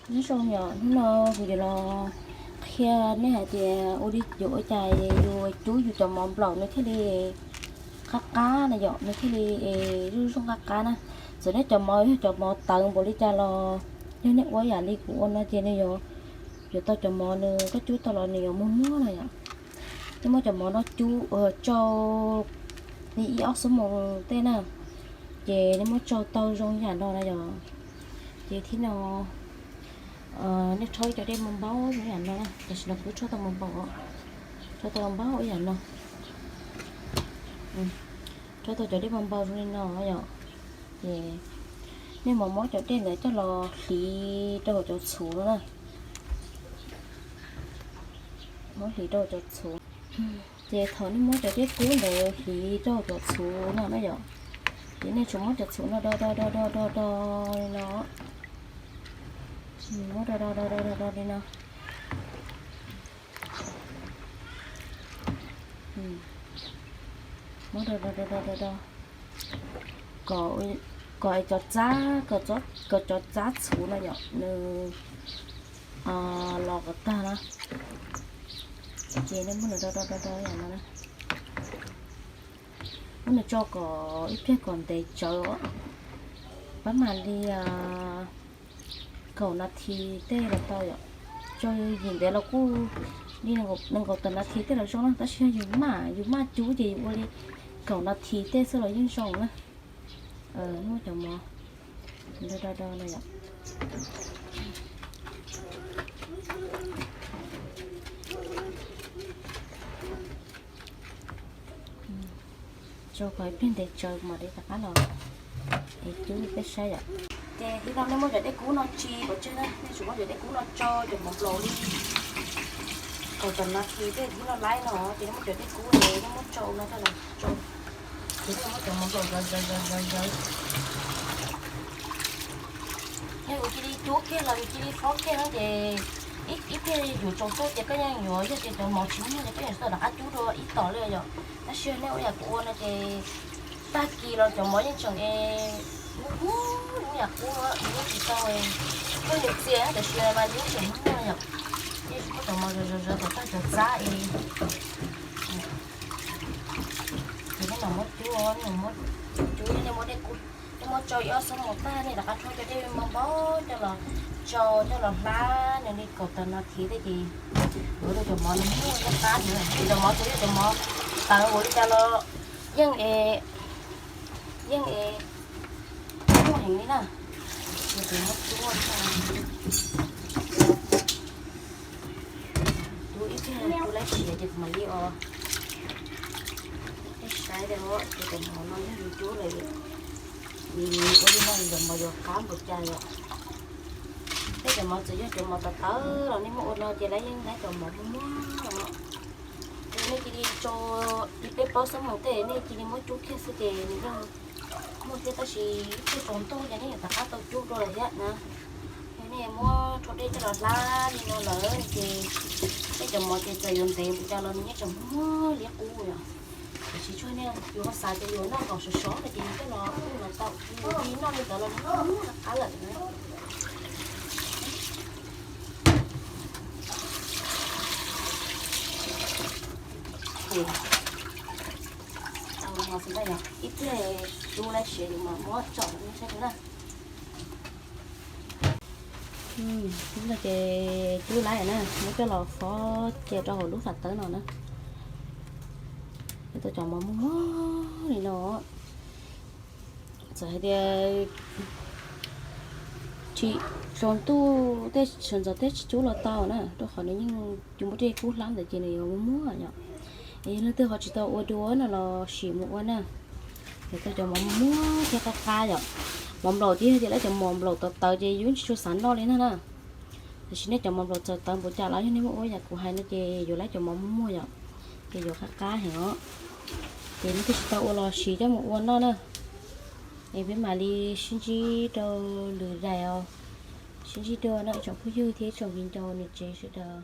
Nyob zoo yom, hnub no kuv yuav los qhia nej hais tias ua li yuav ua cas yus cub yus cov mov nplaum nws thiaj li qab qab na yom, nws thiaj li es zoo zoo qab qab na. Txawm nej cov mov yog cov mov tawv npaum li cas los yog nej ua yam li kuv ua no ces nws yuav, yuav tau cov mov nws koj cub tau los nws yuav muag muag na yom. Nej muab cov mov no cub tsau li ib ob xuab moos tej na, ces nej muab tsau tau zoo yam no na yom. Ces thib no nej rhaub ib co dej npau npau zoo yam no na, tam sim no kuv rhaub tau npau npau, rhaub tau npau ib yam no, rhaub tau cov dej npau npau zoo li no yom. Ces nej mam muab cov dej ntawd coj los hliv rau hauv cov txhuv no na. Muab hliv rau hauv cov txhuv. Ces thaum nej muab cov dej kub ntawd hliv rau hauv cov txhuv no na yom, ces nej tsuas muab cov txhuv no do do do do do do li no. Muab do do do do do do li no. Muab do do do do do do kom, kom cov txab, kom cov txab txhuv no yom nws los kom tag na. Ces nej muab nws do do do do yam no na. Muab nws tso kom ib pliag kom ntev tsawv, pab mam li kaum nas this tej los tau yom. Tso yim ntev los kuj li nees nkaum tawm nas this tej los zoo na, tab sis yog yus maj, yus maj cub ces yus ua li kaum nas this tej xwb los yeej zoo na. Muab cov mov do do do no yom. Tso kom ib pliag ntev tsawv mam li rov qab los es cub peb saib yom. Ces thib no nej muab cov dej kub no tsis pov tseg na, nej tsuas muab cov dej kub no tsau cov mov nplaum li kaum tawm nas this tej thib no laib no, ces nej muab cov dej kub es nej muab tsau no coj los tsau, ces nej muab cov mov nplaum zawv zawv zawv zawv zawv. Yog yus cia li cub kiag los yus cia li fob kiag no ces ib pliag yus tsaus ntuj ces koj yeej yuav, yog tias cov mov tsis muag ces koj yeej tsis tau rov qab cub dua ib tom li yom. Tab sis nej ua yam kuv ua no ces tag kis los cov mov yeej tseem es muag muag yam qub, yeej tsis tau, koj yus txias tab sis mas yeej tseem muag yom. Yeej tsis muab cov mov zawv zawv zawv kom tag cov txab es. Ces nej mam muab cub, nej muab cub, nej muab dej kub, nej muab tsau ib ob xuab moos tag nej rov qab rhaub cov dej npau npau coj los tsau coj los hlab nws li kaum tawm nas this tej ces yuav rau cov mov nws muag qab qab heev. Cov mov txawm yog cov mov tawv npaum li cas los yeej es, yeej es muag heev li na. Ces kuv muab cub, cub ib pliag cub lab siav ces kuv mam li os. Saib li, ces cov mov no yeej yus cub lawm, ua li no cov mov yuav qab npaum cas yom. Tej cov mov txawm yog cov mov tawv tawv los nej muab ua no ces lawv yeej laib cov mov muag muag no. Ces nej cia li tsau li peb plaub xuab moos tej nej cia li muab cub kiag xwb ces nws yeej muag thiab, tab sis ib pliag tsaus ntuj ces nej yuav rov qab tau cub dua lawm thiab na. Yog nej muab rhaub dej coj los hlab li no lawm ces tej cov mov ces txawm yuav ntev npaum cas los nws yeej tseem muag li qub yom. Tiam sis tshuav nej yus ho xav tias yus noj kom sov sov no ces yus coj los ua los tau, yus noj li ntawd los nws muag qab lawm na. Ib pliag cub lab siav yus mam muab tsom saib na. Ib no ces cub lab na, muab coj los fob cia rau hauv lub fam tawb no na. Tau cov mov muag muag li no. Txawm hais tias tsis tsaus ntuj tej sawv ntxov tej tsis cub los tau na, rau qhov nws yeej cub muab dej kub hlab ntawd ces nws yuav muag muag yom. Es yog leej twg ho tsis tau ua dua no los sim mus ua na. Yog tau cov mov muag muag thiab qab qab yom. Mov nplaum ces yog tias lawv cov mov nplaum tawv tawv ces yus tsis tshua xav noj li na na. Tiam sis nej cov mov nplaum txawm tawv npaum cas los yog nej muab ua yam kuv hais no ces yuav lawv cov mov muag muag yom, ces yuav qab qab heev os. Ces leej twg tsis tau ua los sim coj mus ua noj na. Es peb mam li sib ntsib rau lwm daim os. Sib ntsib dua no ib tsoom phooj ywg thiab ib tsoom viv ncaus niam tsev sawv daws.